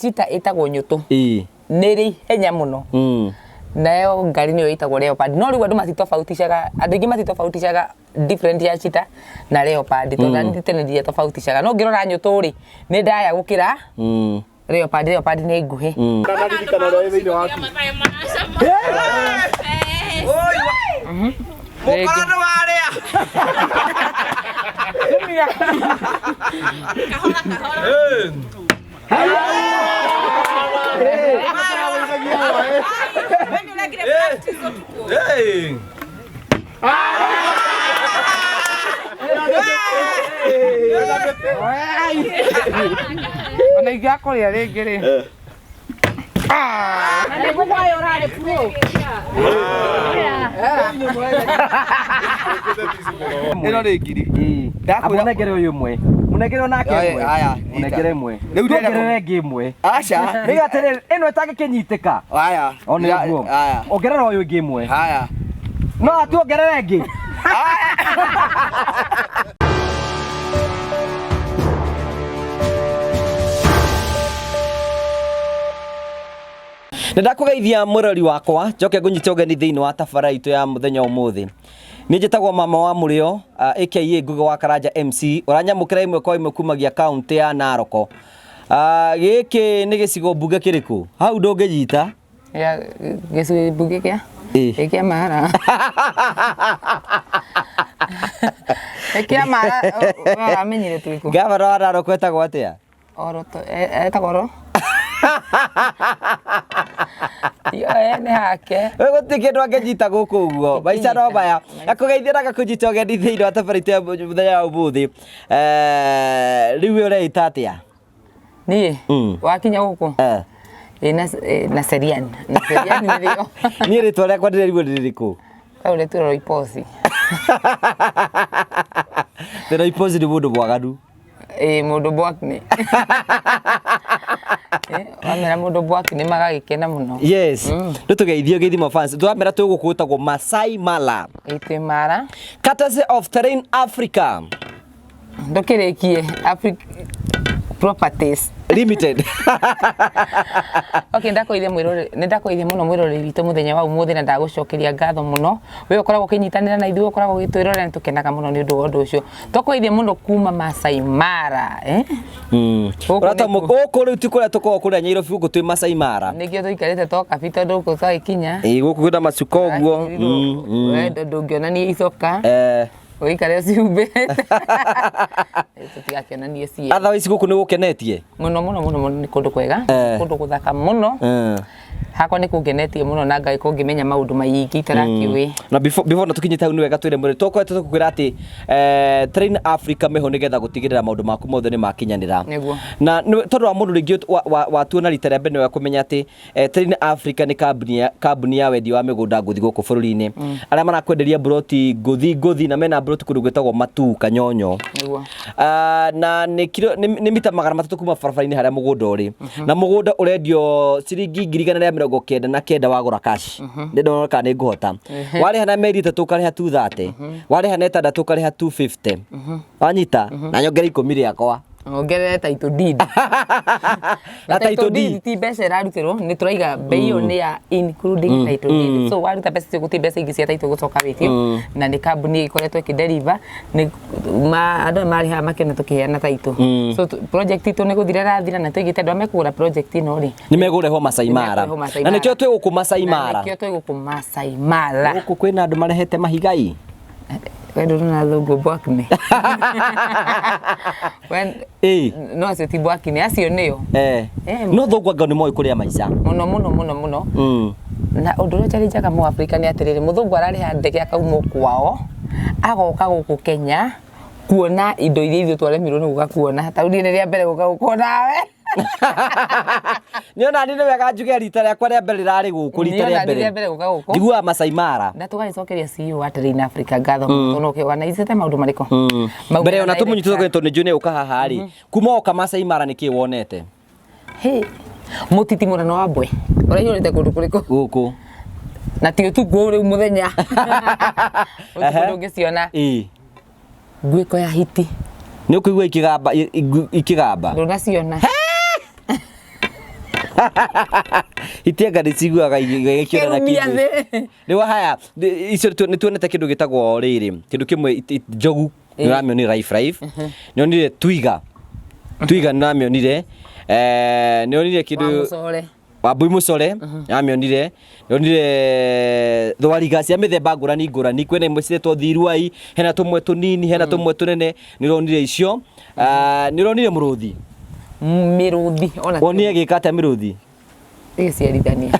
Cheetah ĩtagwo nyũtũ. Nĩ ĩrĩ ihenya mũno. Nayo ngari nĩyo ĩtagwo leopard. No rĩu andũ matitofautishaga, andũ aingĩ matitofautishaga different ya cheetah na leopard tondũ mm. tene ndiatofauticaga no ngĩrora nyũtũ rĩ nĩ ndaya gũkĩra leopard. Leopard nĩ nguhĩ. Ndanaririkanwo ũrĩa wĩ thĩinĩ waku. Mũkora nĩ warĩa. Kahora kahora. Wewe ũragire practice ũtukũ. Hey. Ona ingĩakũrĩa rĩngĩ rĩ. Na nĩguo mwayo ũrarĩ pro. Ĩno nĩ ngiri. Ndakwĩra Mũnengere ũyũ ũmwe. Mũnengere onake Aya, ĩmwe. aya, Mũnengere ĩmwe. Rĩu ndĩrenda Tuongerere ĩngĩ ĩmwe. Aca. Rĩu atĩrĩrĩ, ĩno ĩtangĩkĩnyitĩka. Aya. Ona ũguo. Aya. Ongerera ũyũ ĩngĩ ĩmwe. Aya. No atuongerere ĩngĩ. Nĩ ndakũgeithia mwĩrori wakwa njoke ngũnyite ũgeni thĩinĩ wa tabara itũ ya mũthenya ũmũthĩ. Niĩ njĩtagwo mama wa mũrĩo aka Ngũgĩ wa Karanja MC ũranyamũkĩra ĩmwe kwa ĩmwe kumagia kaũntĩ ya Narok. Gĩkĩ nĩ gĩcigo mbunge kĩrĩkũ? Hau ndũngĩnyita. Ya gĩcigo mbunge kĩa Ĩ. kĩa Mara. Kĩa Mara ũramenyire twĩkũ. Gavana wa Narok etagwo atĩa? Oro etagwo oro. Yo nĩ hake. We gũtirĩ kĩndũ angĩnyita gũkũ ũguo maica no maya akũgeithia na gakũnyita ũgeni thĩinĩ wa tabarĩra itũ ya mũthenya wa ũmũthĩ. Rĩu we ũreĩta atĩa? Niĩ wakinya gũkũ ĩ na na Serian. Na Serian nĩrĩo. Niĩ rĩtwa rĩakwa ndĩrerigwo nĩ rĩrĩkũ? Kau rĩtwa Roiposi. Roiposi nĩ mũndũ mwaganu. Ĩ mũndũ bwakni. Wamera mũndũ bwakni magagĩkena mũno. Yes. Nĩ tũgeithio geithio fans. Twamera twĩ gũkũ gwĩtagwo Masai Mara. Ĩ twĩ Mara. Courtesy of Terrain Africa. Ndũkĩrĩkie Africa Properties Limited. Okay, ndakoire mwirore nĩ ndakoire mũno mwĩroreri witũ mũthenya wa ũmũthĩ na ndagũcokeria ngatho mũno we ũkoragwo ũkĩnyitanĩra na ithuĩ ũkoragwo ũgĩtwĩrorera nĩ tũkenaga mũno nĩ ũndũ wa ũndũ ũcio twakoire mũno kuma Masai Mara eh? Gũkũ Ũrata nĩkuo. gũkũ rĩu ti kũrĩa tũkoragwo kũrĩa Nyairobi gũkũ twĩ Masai Mara. Nĩkĩo tũikarĩte tokabi tondũ gũkũ twagĩkinya Ĩ gũkũ kwĩna macuka ũguo. We ndũngĩonania icoka Eh. ũikare ũcihumbĩrĩte tũtigakĩonanie ciĩ Otherwise gũkũ nĩ gũkenetie. Mũno mũno mũno mũno nĩ kũndũ kwega. Eh. Kũndũ gũthaka mũno. Hakwa nĩ kũngenetie mũno na ngagĩkorwo ngĩmenya maũndũ maingĩ itarakĩũĩ. Na before na tukinyite hau nĩ wega twĩre mwĩrĩ tũkoretwo tũgĩkwĩra atĩ Train Africa meho nĩgetha gũtigĩrĩra maũndũ maku mothe nĩ makinyanĩra. Nĩguo. Na tondũ wa mũndũ rĩngĩ watuona rita rĩa mbere nĩ wega kũmenya atĩ Train Africa nĩ kambuni ya wendia wa mĩgũnda ngũthi gũkũ bũrũri-inĩ. Arĩa marakwenderia mburoti ngũthi ngũthi na mena mburoti kũndũ gwĩtagwo Matuu Kanyonyo. Nĩguo. Na nĩ mita 300 kuma barabara-inĩ harĩa mũgũnda ũrĩ. Na mũgũnda ũrendio ciringi 199,000 wagũra cash. Nĩ ndona kana nĩ ngũhota. Warĩha na mĩeri 3 ũkarĩha 230. Warĩha na 6 ũkarĩha 250. Wanyita? Na nyongere 10 rĩakwa. Ongerere title deed. Na title deed. Ti mbeca ĩrarutĩrwo nĩ tũraiga mbei ĩyo nĩ ya including title deed. So waruta mbeca icio gũtirĩ mbeca ingĩ cia title gũcoka wĩtio na nĩ kambuni ĩkoretwo ĩkĩ-deliver nĩ andũ aya marĩhaga makĩona tũkĩheana title. So project itũ nĩ gũthira ĩrathira na tũigĩte andũ arĩa mekũgũra project ĩno rĩ nĩ megũrehwo Masai Mara. Nĩmekũrehwo Masai Na nĩkĩo Mara. twĩ gũkũ Masai Na Mara. nĩkĩo twĩ gũkũ Masai Mara. Gũkũ kwĩna andũ marehete mahiga ĩ. We ndũrona athũngũ Bwakne. We Ĩ. no acio ti Bwakne, acio nĩo. Eh. Eh. No thũngũ anga nĩ moĩ kũrĩa maica. Mũno mũno mũno mũno. Na ũndũ ũrĩa njarinjaga mũAfrika nĩ atĩrĩrĩ, mũthũngũ ararĩha ndege akauma kwao, agoka gũkũ Kenya kuona indo iria ithuĩ twaremirwo nĩ gũka kuona. Ta rĩu niĩ nĩ rĩa mbere gũka gũkũ nawe. Nĩ ona niĩ nĩ wega njuge rita rĩakwa rĩa mbere rĩrarĩ gũkũ rita Niĩ rĩa ona niĩ mbere. rĩa mbere gũka gũkũ. Njiguaga Masai Mara. Na tũgagĩcokeria CEO wa Terrain Africa ngatho mũno tondũ ũkĩorganizĩte maũndũ marĩkũ? Maumĩra Mbere ona tũmũnyitĩte director. tondũ nĩ njũĩ nĩ ũka haha rĩ. Kuma oka Masai Mara nĩ kĩĩ wonete? Hĩ, mũtitimũrano wa mbwe ũraihũrĩte kũndũ kũrĩkũ? Gũkũ. Na ti ũtukũ rĩu mũthenya. Ũtukũ ndũngĩciona. Ĩĩ. Nguĩko ya hiti. Nĩ ũkũigua ikĩgamba ikĩgamba. Ndũnaciona. Hiti anga nĩ ciguaga igĩkĩona na Kĩrumia kĩndũ. thĩ. Rĩu haya icio nĩ tuonete kĩndũ gĩtagwo rĩrĩ, kĩndũ kĩmwe njogu nĩ ũramĩonire live live, nĩ onire twiga, twiga nĩ ũramĩonire, nĩ onire Wa kĩndũ mũcore. Wambui mũcore nĩamĩonire, nĩonire thwariga cia mĩthemba ngũrani ngũrani, kwĩna imwe ciretwo thiruai, hena tũmwe tũnini, hena tũmwe tũnene, nĩũronire icio. Nĩũronire mũrũthi? Mĩrũthi ona Wonire ĩgĩka atĩa mĩrũthi? Ĩgĩciarithania.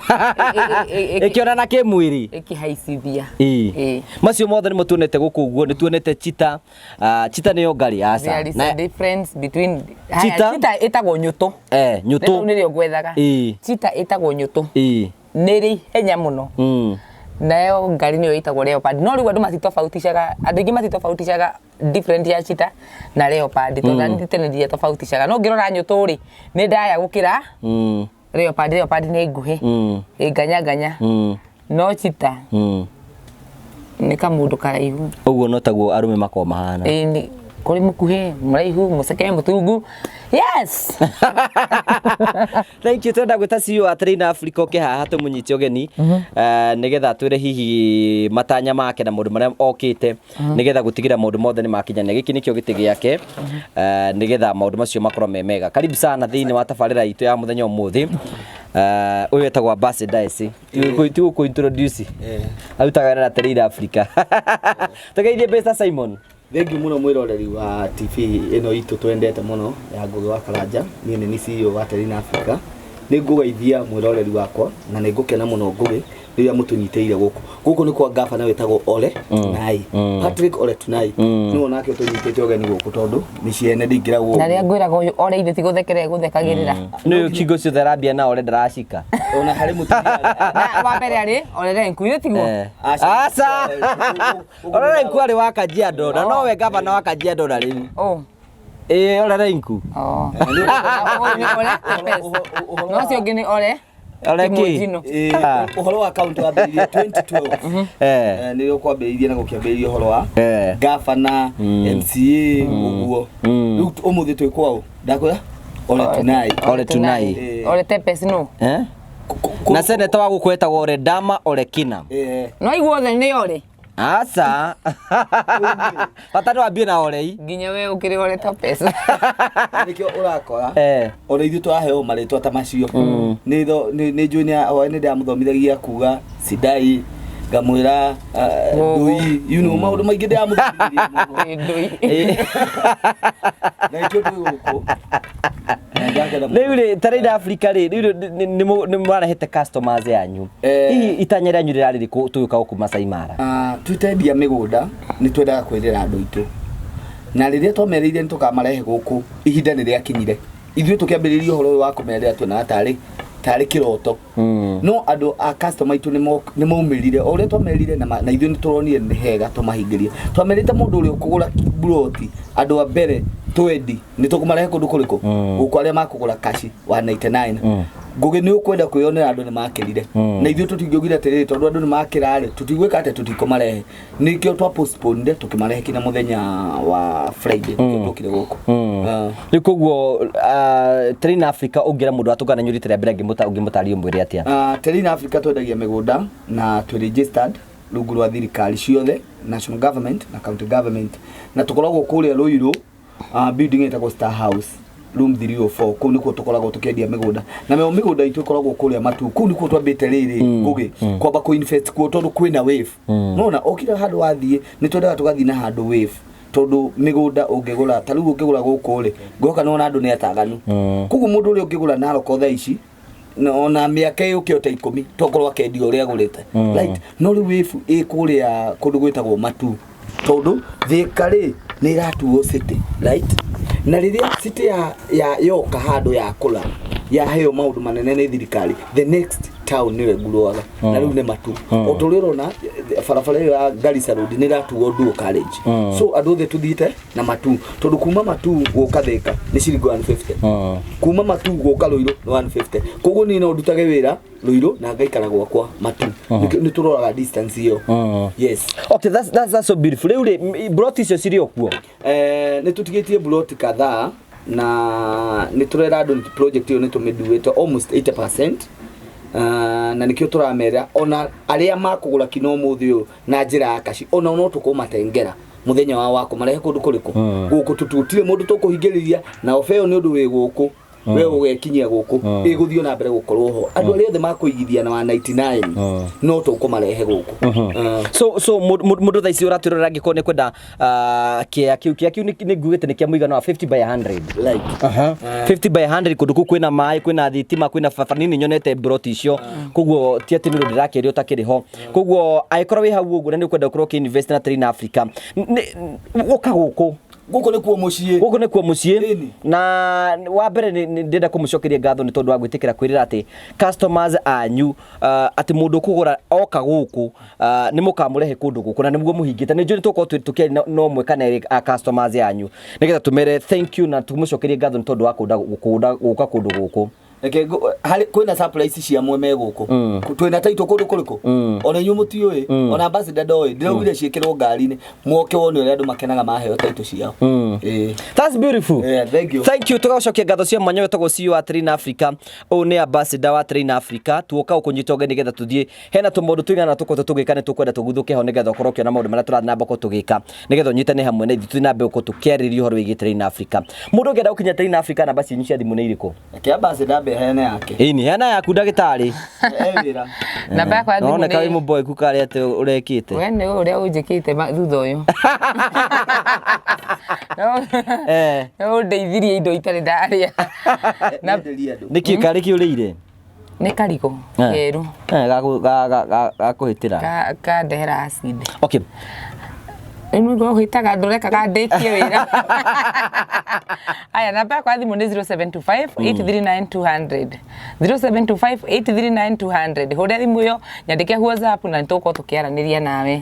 Ĩkĩonana kĩmwĩrĩ? Ĩkĩhaicithia. Ĩĩ. Ĩĩ. Macio mothe nĩmo tuonete gũkũ ũguo, nĩtuonete cheetah, cheetah nĩyo ngarĩ aca. There is a difference between Haya, Cheetah? cheetah ĩtagwo nyũtũ. Nyũtũ. Rĩu nĩrĩo ngwethaga. Ĩĩ. Cheetah ĩtagwo nyũtũ. Ĩĩ. Nĩ ĩrĩ ihenya mũno. Nayo ngari nĩyo ĩtagwo leopard. No rĩu andũ matitofauticaga, andũ aingĩ matitofauticaga different ya cheetah na leopard tondũ mm. tene ndiatofauticaga. No ngĩrora nyũtũ rĩ, nĩ ndaya gũkĩra leopard. Leopard nĩ nguhĩ. Ĩ nganya nganya. No cheetah nĩ kamũndũ karaihu. Ũguo no taguo arũme makoragwo mahana. Ĩ nĩ kũrĩ mũkuhĩ, mũraihu, mũceke, mũtungu. Yes! Thank you. Twenda gwĩta CEO wa Train Africa oke haha tũmũnyite ũgeni, nĩgetha atwĩre hihi matanya make na maũndũ marĩa okĩte, nĩgetha gũtigĩrĩra maũndũ mothe nĩ makinyanĩra. Gĩkĩ nĩkĩo gĩtĩ gĩake, nĩgetha maũndũ macio makorwo me mega. Karibu sana thĩinĩ wa tabarĩra itũ ya mũthenya ũmũthĩ. Ũyũ etagwo Ambassador Esi. Ti gũkũ introduce. Arutaga wĩra na Train Africa. Tũgeithie Mr. Simon. Thengiũ mũno mwĩroreri wa TV ĩno itũ twendete mũno ya Ngũgĩ wa Karanja. Niĩ nĩ CEO wa Terrain Africa. Nĩ ngũgeithia mwĩroreri wakwa na nĩ ngũkena mũno Ngũgĩ rĩrĩa mũtũnyitĩire gũkũ. Gũkũ nĩ kwa gavana wĩtagwo Ole Tunai. Patrick Ole Tunai. Nĩwe onake ũtũnyitĩte ũgeni gũkũ tondũ mĩciĩ ene ndĩingĩragwo. Na rĩrĩa ngwĩraga ũyũ ore ithe ti gũthekerera egũthekagĩrĩra. Nĩ ũyũ kingo ciothe arambia na Ole ndaracika. Ona harĩ mũtumia. Na wa mbere arĩ Ole Lenku, ithe tiguo? Aca. Aca. Ole Lenku arĩ wa Kajiado na nowe gavana wa Kajiado na rĩu. Oh. Ĩĩ Ole Lenku. Oh. Ũyũ nĩ Ole Tepes. Na ũcio ũngĩ nĩ Ole Ole kĩ? Kĩmũnjino. Ũhoro wa kaunti wambĩrĩirie 2012. Nĩrĩo kwambĩrĩirie na gũkĩambĩrĩria ũhoro wa gavana, MCA ũguo. Rĩu ũmũthĩ twĩ kwaũ? Ndakwĩra Ole Tunai. Ole Tunai. Ole Tepes no. Na seneta wa gũkũ etagwo Ole Dama Ole Kina. No igua othe nĩ Ole. Aca. Bata nĩ wambie na Olei. Nginya we ũkĩrĩ Ole Tepes. Nĩkĩo ũrakora ona ithuĩ tũraheo marĩtwa ta macio. Nĩ njũĩ nĩ ndĩramũthomithagia kuga Sidai, ngamwĩra ndũi, you know maũndũ maingĩ ndĩramũthomithirie mũno. Ndũi. Na nĩkĩo twĩ gũkũ. Rĩu rĩ Terrain Africa rĩ, rĩu nĩ mwarehete customers yanyu. Hihi itanya rĩanyu rĩrarĩ rĩkũ tũgĩũka gũkũ Masai Mara? Twitendia mĩgũnda nĩ twendaga kwĩrĩra andũ aitũ. Na rĩrĩa twamerĩire nĩ tũkamarehe gũkũ, ihinda nĩ rĩakinyire. Ithuĩ tũkĩambĩrĩria ũhoro ũyũ wa kũmerĩra tuonaga tarĩ kĩroto. No andũ a customer aitũ nĩ maumĩrire o ũrĩa twamerire na ithuĩ nĩ tũronire nĩ hega tũmahingĩrie. Twamerĩte mũndũ ũrĩa ũkũgũra buroti andũ a mbere twendi nĩ tũkũmarehe kũndũ kũrĩkũ? Gũkũ arĩa makũgũra kaci 199. Ngũgĩ nĩ ũkwenda kwĩyonera andũ nĩ makĩrire. Na ithuĩ tũtingĩugire atĩrĩrĩ tondũ andũ nĩ makĩra rĩ, tũtigwĩka atĩa tũtikũmarehe. Nĩkĩo twa postponed tũkĩmarehe kinya mũthenya wa Friday nĩkĩo tũkire gũkũ. Rĩu koguo Terrain Africa ũngĩra mũndũ atũngana inyuĩ rita rĩa mbere ũngĩmũtarĩria ũmwĩre atĩa? Terrain Africa twendagia mĩgũnda na twĩ registered rungu rwa thirikari ciothe, national government na county government, na tũkoragwo kũrĩa Ruiru, building ĩtagwo Star House room 304. Kũu nĩkuo tũkoragwo tũkĩendia mĩgũnda, na nayo mĩgũnda itũ ĩkoragwo kũrĩa Matu. Kũu nĩkuo twambĩte rĩrĩ Ngũgĩ kwamba kũ invest kuo tondũ kwĩna wave. Nona o kila handũ wathiĩ nĩ twendaga tũgathiĩ na handũ wave, tondũ mĩgũnda ũngĩgũra ta rĩu ũngĩgũra gũkũ rĩ, ngũka nĩwona andũ nĩ ataganu. Koguo mũndũ ũrĩa ũngĩgũra Narok thaa ici ona mĩaka ĩũke ta 10 tokorwo akendia ũrĩa agũrĩte. Right? No rĩu wave ĩ kũrĩa kũndũ gwĩtagwo Matu, tondũ Thika rĩ nĩ ĩratuo city, right? Na rĩrĩa city ya yoka handũ yakũra yaheo maũndũ manene nĩ thirikari, the next town nĩwe nguroaga na rĩu nĩ Matu. O ta ũrĩa ũrona barabara ĩyo ya Garissa Road nĩ ĩratuo dual carriage. So andũ othe tũthiĩte na Matu, tondũ kuma Matu gũka Thika nĩ ciringi 150, kuma Matu gũka Ruiru nĩ 150. Koguo niĩ no ndutage wĩra Ruiru na ngaikara gwakwa Matu. Nĩ tũroraga distance ĩyo. Yes. Okay, that's so beautiful. Rĩu rĩ, broti icio cirĩ o kuo? Nĩ tũtigĩtie broti kadhaa. Na nĩ tũrera andũ project ĩyo nĩ tũmĩnduĩte almost 80%. Na nĩkĩo tũramera ona arĩa makũgũra kino ũmũthĩ ũyũ na njĩra ya kaci, ona no tũkũmatengera mũthenya wao wa kũmarehe kũndũ kũrĩkũ gũkũ, tũtutire mũndũ tũkũhingĩrĩria na oba ĩyo nĩ ũndũ wĩ gũkũ we ũgekinyia gũkũ ĩgũthiĩ na mbere gũkorwo ho andũ arĩa othe makũigithia na wa 99 no tũkũmarehe gũkũ. So mũndũ thaa ici ũratwĩrorera angĩkorwo nĩ kwenda kĩa kĩu kĩa kĩu nĩ ngugĩte nĩ kĩa mũigana wa 50 by 100. Like 50 by 100 kũndũ kũu kwĩna maĩ, kwĩna thitima, kwĩna barabara nini, nyonete broti icio, koguo ti atĩ nĩ ũndũ ndĩrakĩrio ũtakĩrĩ ho. Koguo angĩkorwo wĩ hau ũguo na nĩ ũkwenda gũkorwo ũkĩ-invest na Train Africa, ũka gũkũ. Gũkũ nĩkuo mũciĩ. Gũkũ nĩkuo mũciĩ. Ĩni. Na wa mbere nĩ ndĩrenda kũmũcokeria ngatho nĩ tondũ wa gwĩtĩkĩra kwĩrĩra atĩ customers anyu, atĩ mũndũ ũkũgũra oka gũkũ, nĩ mũkamũrehe kũndũ gũkũ na nĩguo mũhingĩte. Nĩ njũĩ nĩ tũgũkorwo tũkĩaria no ũmwe kana erĩ a customers anyu nĩgetha tũmere thank you na tũmũcokerie ngatho nĩ tondũ wa kũnda gũka kũndũ gũkũ. Reke harĩ kwĩna surprise cia mwe me gũkũ. Twĩna taitũ kũndũ kũrĩkũ ona inyuĩ mũtiũĩ, ona ambassador ndoĩ, ndĩraugire ciĩkĩrwo ngari-inĩ moke wone ũrĩa andũ makenaga maheo taitũ ciao. Ĩĩ. That's beautiful. Yeah, thank you. Thank you. Tugacokia ngatho cia mwanya wetagwo CEO wa Train Africa. Ũyũ nĩ ambassador wa Train Africa. Tuoka ũkũnyita ũgeni nĩgetha tũthiĩ hena tũmaũndũ tũigana tũkoretwo tũgĩka, nĩ tũkwenda tũguthũke ho nĩgetha ũkorwo ũkĩona maũndũ marĩa tũrathiĩ na mbere tũgĩka nĩgetha ũnyitane hamwe na ithuĩ tũthiĩ na mbere gũkorwo tũkĩarĩrĩria ũhoro wĩgiĩ Train Africa. Mũndũ ũngĩenda gũkinya Train Africa, namba cianyu cia thimũ nĩ irĩkũ? Reke ambassador ambe heane yake. Ĩni, heana yaku ndagĩtarĩ. E wĩra. Namba yakwa ya thimũ Noneka wĩ nĩ mũboeku karĩa atĩ ũrekĩte. We nĩ ũrĩa ũnjĩkĩte thutha ũyũ. No ũndeithirie indo itarĩ ndarĩa. Enderia andũ. Nĩkĩ karĩ kĩ ũrĩire? Nĩ karigũ keru. Gakũhĩtĩra. Kandehera acid. Okay. Rĩu nĩguo ũhĩtaga ndũrekaga ndĩkie wĩra. Aya, namba yakwa ya thimũ nĩ 0725 839 200, 0725 839 200. Hũrĩra thimũ ĩyo, nyandĩke WhatsApp na nĩtũgũkorwo tũkĩaranĩria nawe.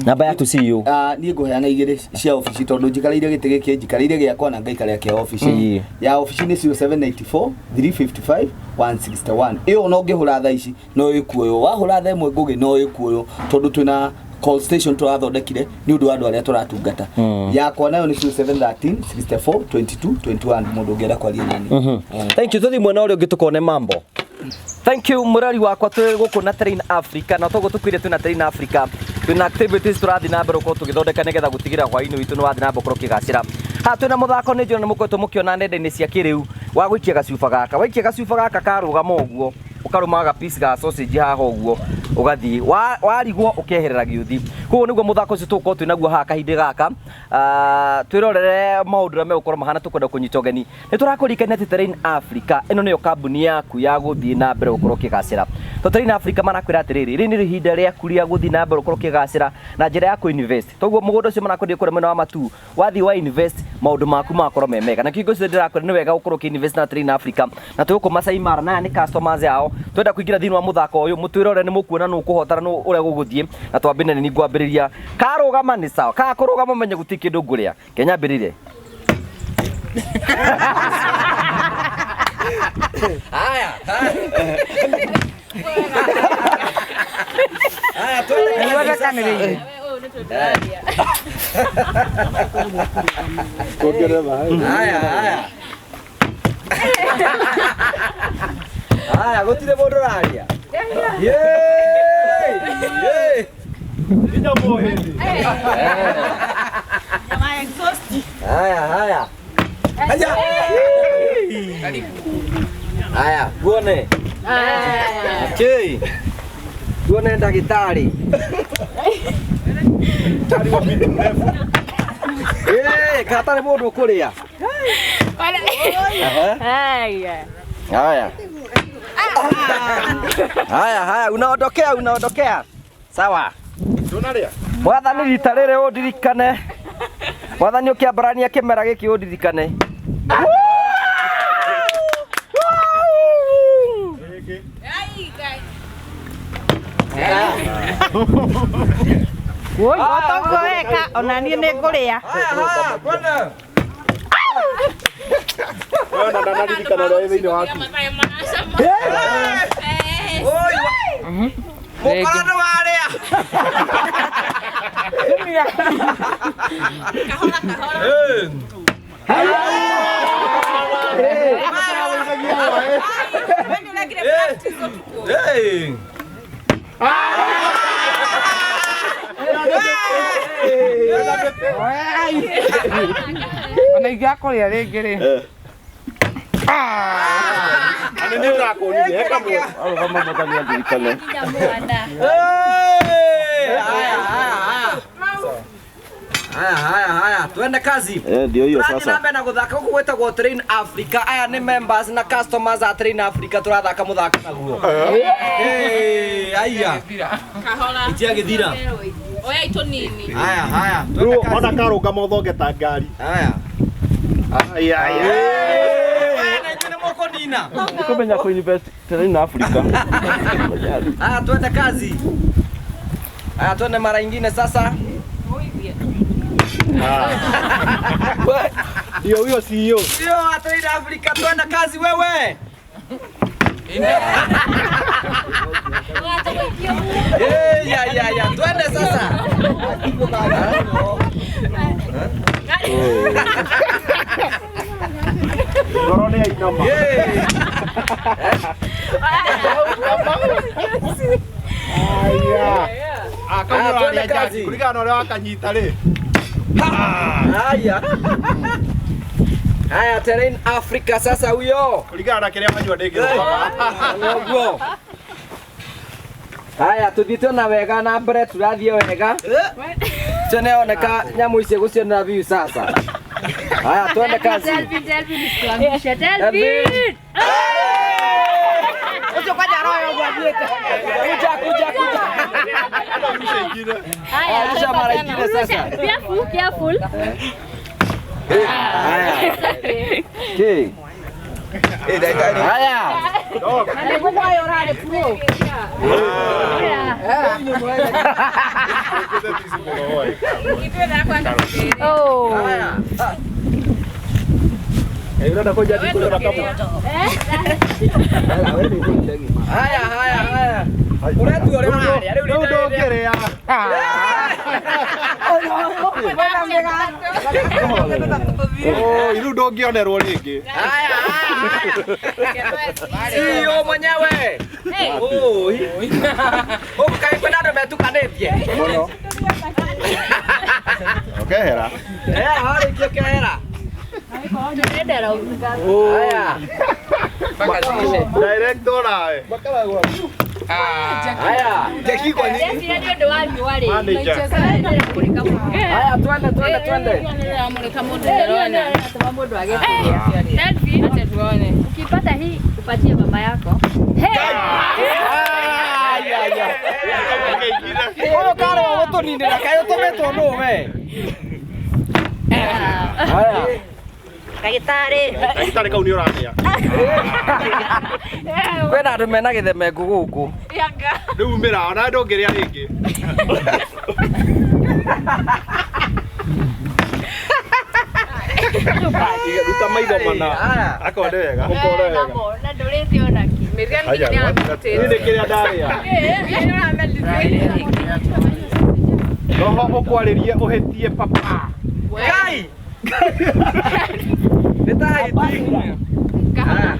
Namba yaku CEO. Niĩ ngũheana igĩrĩ cia obici tondũ njikarĩire gĩtĩ gĩkĩ, njikarĩire gĩakwa na ngaikarĩra kĩa obici. Ya obici nĩ 0794 355 161. Ĩyo ona ũngĩhũra thaa ici no ĩkuoywo, wahũra thaa ĩmwe ngũgĩ no ĩkuoywo tondũ twĩna call station tũrathondekire nĩ ũndũ wa andũ arĩa tũratungata. Yakwa nayo nĩ 0713 64 22 21, mũndũ ũngĩenda kwaria nani. Thank you. Tũthiĩ mwena ũrĩa ũngĩ tũkone mambo. Thank you mũrori wakwa, twĩ gũkũ na Train Africa na toguo tũkwire twĩna Train Africa, twĩna activities tũrathiĩ na mbere gũkorwo tũgĩthondeka nĩgetha gũtigĩrĩra hwaĩ-inĩ witũ nĩ wathiĩ na mbere gũkorwo ũkĩgacĩra. Haha twĩna mũthako, nĩ njũĩ nĩ mũkoretwo mũkĩona nenda-inĩ cia kĩrĩu wa gũikia gacuba gaka. Waikia gacuba gaka karũgama ũguo, ũkarũma ga piece ga sausage haha ũguo, ũgathiĩ warigwo ũkeherera gĩũthi. Koguo nĩguo mũthako ũcio tũgũkorwo twĩnaguo haha kahinda gaka. Twĩrorere maũndũ ũrĩa megũkorwo mahana. Tũkwenda kũnyita ũgeni, nĩ tũrakũririkania atĩ Terrain Africa ĩno nĩyo kambuni yaku ya gũthiĩ na mbere gũkorwo ũkĩgacĩra. To Terrain Africa marakwĩra atĩrĩrĩ, rĩrĩ nĩ ihinda rĩaku rĩa gũthiĩ na mbere gũkorwo ũkĩgacĩra na njĩra ya kũ-invest. Toguo mũgũnda ũcio marakwendia kũrĩa mwena wa Matuu, wathiĩ wa invest maũndũ maku magakorwo me mega. Na kĩhingo ũcio ndĩrakwĩra nĩ wega gũkorwo ũkĩ-invest na Terrain Africa. Na twĩ gũkũ Masai Mara na aya nĩ customers ao. Twenda kũingĩra thĩinĩ wa mũthako ũyũ, mũtwĩrore nĩ mũkuona nũ ũkũhotana nũ ũrĩa gũgũthiĩ. Na twambĩrĩrie nĩ ngwambĩrĩria karũgama nĩ sawa, kaga kũrũgama ũmenye gũtirĩ kĩndũ ngũrĩa. Kenya nyambĩrĩrie. Haya. Haya, twende. Nĩguo Haya, haya. Haya, gũtirĩ mũndũ ũraria. Yay! Yay! Haya, haya. Haya. Haya, tuone. Okay. Tuone ndagĩtarĩ. Eh, katarĩ mũndũ ũkũrĩa. Haya. Haya. Haya, haya, unaondokea, unaondokea. Sawa. Mwathani rita rĩrĩ ũndirikane. Mwathani ũkĩambarania kĩmera gĩkĩ ũndirikane. Otoguo weka ona niĩ nĩ ngũrĩa. Haya, haya, kwenda. Ona ndanaririkana ũrĩa wĩ thĩinĩ waku. Oi, mũkora nĩ warĩa. Ona ingĩakũrĩa rĩngĩ rĩ. Nĩ nĩ ndakũririe he kamwe. Haya haya haya, tuende kazi. Ndio hiyo Tũrathiĩ na sasa. mbere na gũthaka gũkũ gwĩtagwo Train Africa. Aya nĩ members na customers a Train Africa tũrathaka mũthako naguo. Eh, aya. Kahora. Itiagĩthira. Oya itũnini. Haya haya, tuende Rĩu kazi. ona karũgama ũthonge ta ngari. Haya. Aya aya. Aya na inyuĩ nĩ mũkũnina. Nikumenya ku invest Train Africa. Haya, tuende kazi. Haya, tuende mara ingine sasa. Ndio huyo CEO. Sio Train Africa, tuende kazi wewe. Eh, ya ya ya, tuende sasa. Ngoro nĩ yainama. Aya. Haya, tuende kazi. Kũringana na ũrĩa wakanyita rĩ. Haya. Haya, Terrain Africa sasa huyo. Kũringana na kĩrĩa wanyua ndĩngĩrũgama. Ũguo. Haya, tuthiĩte na wega na mbere turathiĩ wega. Tuneoneka nyamũ ici gũcionera view sasa. Haya, tuende kazi. Delvin, Delvin, nisikuangushe. Delvin! Ũcio kwanja aroya ũguo athiĩte. Kuja, kuja, kuja. Haya, Rusha mara ingine sasa. Careful, careful. Haya. Okay. Haya. Oh. Haya. Ũrenda kũnjia kũrora kamwe. Haya, haya, haya. Ũretua ũrĩa ũrarĩa rĩu Rĩu ndũngĩrĩa. Oi, rĩu ndũngĩonerwo rĩngĩ. Haya, haya. CEO mwenyewe. Oi. Gũkũ kaĩ kwĩna andũ metukanĩtie. Mũno. Ũkehera. Eh, warĩkia kehera. Haya. Director nawe. Haya. Manager. Haya, twende twende twende. Ukipata hii upatie mama yako. Haya, haya. Ũyũ karĩ wa gũtũninĩra kaĩ ũtũmĩtwo nũ we? Haya. Ndagĩtarĩ kau nĩ ũrarĩa. Kwĩna andũ mena gĩthemengũ gũkũ. Rĩu umĩra ona ndũngĩrĩa rĩngĩ. Ruta maitho mana. Haya. Akone wega. Ũkore wega. Haya, niĩ nĩ kĩrĩa ndarĩa. Roho ũkwarĩrie ũhĩtie papa. Kai! Nĩ ta hiti. Haya.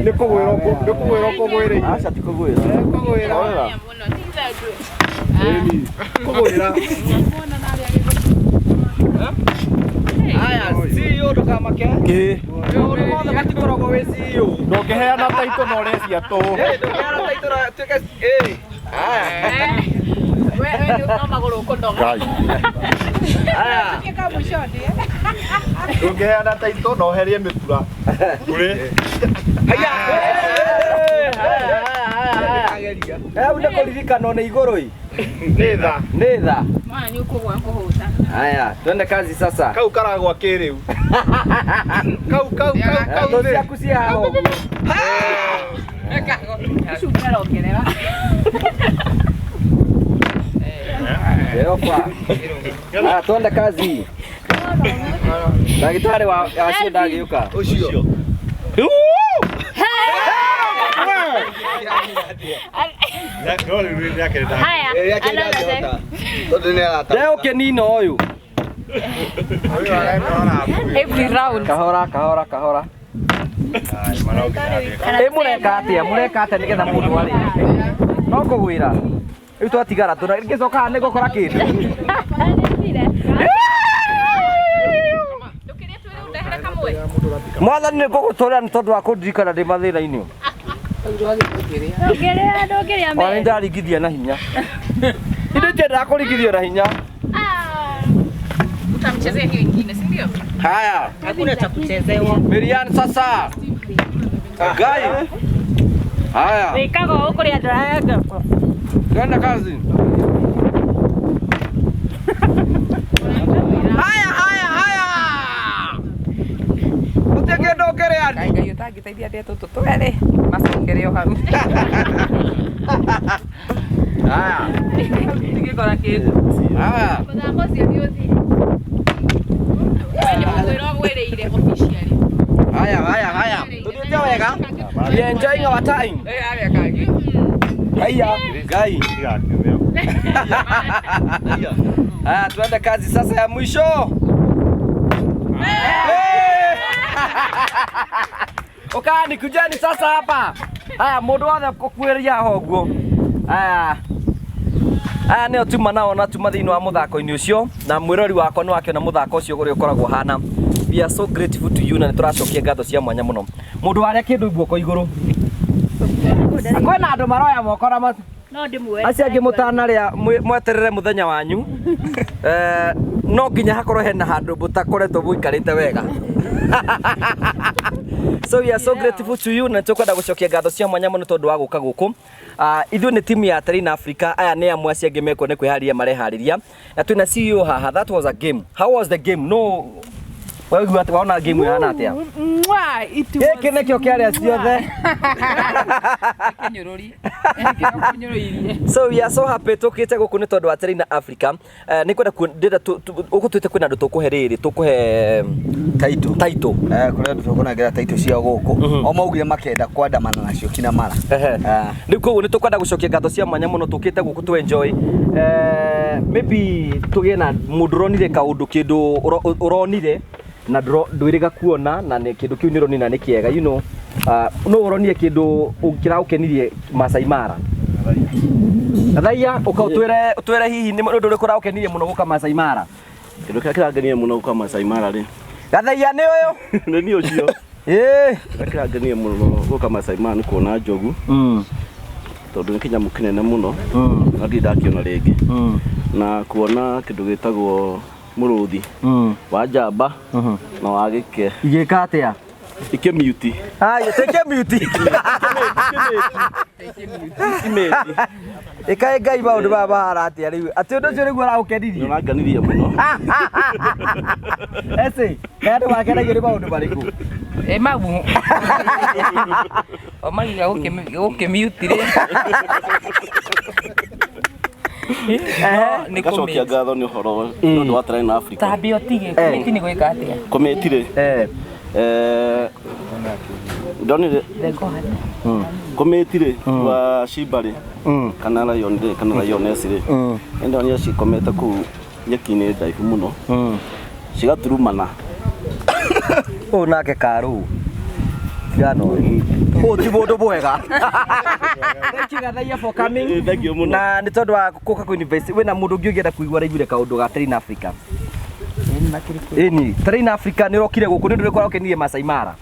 Nĩ kũgwĩra nĩ kũgwĩra ũkũgwĩrĩire. Aca ti kũgwĩra. Kũgwĩra. Ĩni. Kũgwĩra. Haya, CEO ndũkamake. Kĩ? Maũndũ mothe matikoragwo wĩ CEO. Ndũngĩheana taitũ na ũrecia tũhũ. Eh, ndũngĩheana taitũ na tuĩke eh. Haya. Ngai. Haya. Ndũngĩheana taitũ na ũherie mĩtura. Kũrĩ. Haya. Haya, haya, haya. Hau nĩ kũririkanwo nĩ igũrũ ĩ. Nĩ tha. Nĩ tha. Haya, twende kazi sasa. Kau karagwa kĩrĩu. Kau kau kau kau Thũ thĩ. ciaku ciĩ haha ũguo. Jehova. Haya, twende kazi. Ndagĩtarĩ wa acio ndagĩũka. Ũcio. Haya, another. Tondũ nĩ arata. Rĩu ũkĩnina ũyũ. Every round. Kahora kahora kahora. Ĩ mũreka atĩa? Mũreka atĩa nĩgetha mũndũ arĩe? No ngũgwĩra. Rĩu twatigara tũna ngĩcoka haha nĩngũkora kĩndũ. Mwathani nĩ ngũgũtũrĩra nĩ tondũ wa kũndirikana ndĩ mathĩna-inĩ. Ndũngĩrĩa ndũngĩrĩa Ona nĩ mbere. ndaringithia na hinya. Indo itiendaga kũringithio na hinya. Utamchezea hiyo ingine, si ndio? Haya. Hakuna cha kuchezewa. Miriam sasa. Gai. Haya. Wĩkaga ũũ kũrĩ andũ arĩa angĩ. Twende kazi. Haya haya haya. Gũtirĩ kĩndũ ũngĩrĩa. Ngai Ngai ũtangĩteithia atĩa tũtũ twerĩ macokere o hau. Haya. Ndigĩkora kĩndũ. Haya. Mũthako ũcio nĩ ũthire. We nĩ mũkwĩra ũgwĩrĩire officially. Haya haya haya. Tũthiĩte wega. We are enjoying our time. Eh, arĩa kangĩ. Haya. Gai. Haya, tuende kazi sasa ya mwisho. Hey! Ukani kujani sasa hapa. Haya, mundu wothe kukuĩria ho ũguo. Haya. Aya nĩo tuma nao na tuma thĩinĩ wa mũthako-inĩ ũcio na mwĩrori wakwa nĩ wakĩona mũthako ũcio ũrĩa ũkoragwo hana. We are so grateful to you na nĩ tũracokia ngatho cia mwanya mũno. Mũndũ warĩa kĩndũ guoko igũrũ. Kwĩna andũ maroya moko na No ndĩmuoe. acio angĩ mũtanarĩa mweterere mũthenya wanyu. Eh, no nginya hakorwo hena handũ mũtakoretwo mũikarĩte wega. So we are so grateful to you na tũkwenda gũcokia ngatho cia mwanya mũno tondũ wa gũka gũkũ. Ithuĩ nĩ timu ya Terrain Africa, aya nĩ amwe acio angĩ mekwo nĩ kwĩharĩria mareharĩria na twĩna CEO haha. That was a game. How was the game? No waigua atĩ waona game ĩhana atĩa? Mwah, it was Gĩkĩ nĩkĩo kĩarĩa ciothe. kĩnyũrũri. Kĩnyũrũirie. So we are so happy tukite guku ni tondu wa Terrain Africa. Ni kwenda ndĩrenda ũgũtuĩte kwĩna andũ tũkũhe rĩrĩ tũkũhe Taito. title. Eh, kũrĩ andũ tũkũnengera taito cia gũkũ. O maugire makenda kwandamana nacio kina mara. Ehe. Ah. Rĩu koguo nĩ tũkwenda gũcokia ngatho cia mwanya mũno tũkĩte gũkũ tũ enjoy. Maybe tũgĩe na mũndũ ũronire kaũndũ kĩndũ ũronire na ndwĩrĩga kuona na nĩ kĩndũ kĩu nĩ ũronire na nĩ kĩega you know. No ũronire kĩndũ kĩragũkenirie Masai Mara. Gathaiya ũka ũtwĩre ũtwĩre hihi nĩ ũndũ ũrĩkũ ũragũkenirie mũno gũka Masai Mara. Kĩndũ kĩrĩa kĩrangenirie mũno gũka Masai Mara rĩ Gathaiya nĩ ũyũ. nĩ niĩ ũcio. Ĩĩ. Kĩrĩa kĩrangenirie mũno gũka Masai Mara nĩ kuona njogu tondũ nĩ kĩnyamũ kĩnene mũno na ndirĩ ndakĩona rĩngĩ na kuona kĩndũ gĩtagwo mũrũthi wa njamba na wa gĩke Igĩka atĩa? ikĩmiuti Haya, take mute. imĩti Ĩkaĩ Ngai maũndũ maya mahana atĩa rĩu? Atĩ ũndũ ũcio nĩguo ũragũkenirie? nĩ ũranganirie mũno. Eci, kaĩ andũ makenagio nĩ maũndũ marĩkũ? Ĩ mau. O magiga gũkĩmute rĩ. No nĩ Ngacokia kũmĩte. ngatho nĩ ũhoro nĩ ũndũ wa Terrain Africa. Tambia ũtige kũmĩti nĩ gwĩka atĩa? Kũmĩti rĩ Eh. ndonire kũmĩti rĩ wa Shimba rĩ kana lion rĩ kana lioness rĩ nĩ ndonire cikomete kũu nyeki-inĩ ndaihu mũno cigaturumana. Ũyũ nake karũ. Tigana ũyũ. Ũyũ ti mũndũ mwega. Thank you Gathaiya for coming. Thank you mũno. Na nĩ tondũ wa gũka kũ invest wĩna mũndũ ũngĩ ũngĩenda kũigua araiguire kaũndũ ga Terrain Africa. Ĩni, Terrain Africa nĩ ũrokire gũkũ nĩ ũndũ ũrĩkũ ũrakenirie Masai Mara?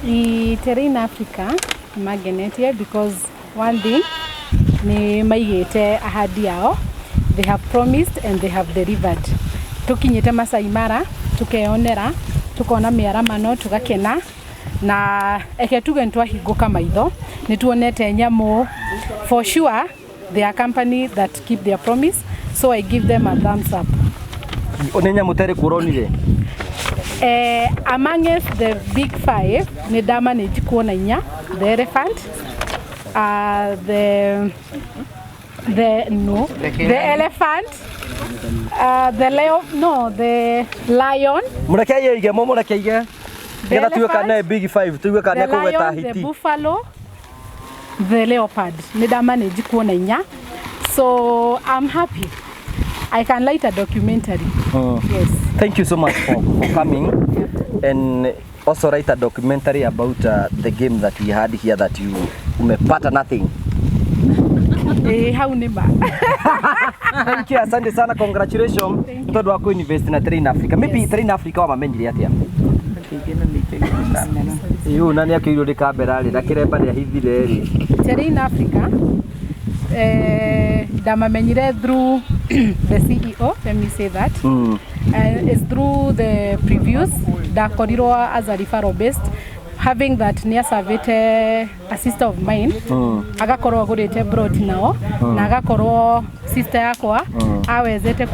I Terrain Africa nĩmangenetie because one thing nĩ maigĩte ahadi yao, they have promised and they have delivered. Tũkinyĩte Masai Mara tũkeyonera tukona mĩaramano tũgakena na eke tuge nĩ twahingũka maitho nĩ tuonete nyamũ. For sure they are company that keep their promise, so I give them a thumbs up. Nĩ nyamũ ta ĩrĩkũ ũronire? Amongst the big five nĩ ndamanage kuona inya: the elephant, the no the elephant, the leo, no, the lion. Mũreke aige mũmũreke aige. The Nĩgetha tuge kana elephant, nĩ big five, tuge kana the nĩ kũgweta lion, the hiti. buffalo, The leopard nĩ ndamanage kuona inya, so I'm happy I can write a documentary. Yes. Thank you so much for coming and also write a documentary about the game that we had here that you umepata nothing. Eh, hau nĩ ma. Thank you, asante sana, congratulations. Thank you. Tondu wa invest na Terrain Africa. Maybe Yes. Terrain Africa wamamenyire atia? Yu na nĩ akĩirwo nĩ kambera rĩ na kĩremba nĩ ahithire rĩ. Terrain Africa, ndamamenyire through the CEO, let me say that. It's through the previews ndakorirwo as a referral based, having that nĩ acavĩte a sister of mine, agakorwo agũrĩte brot nao, na agakorwo sister yakwa awezete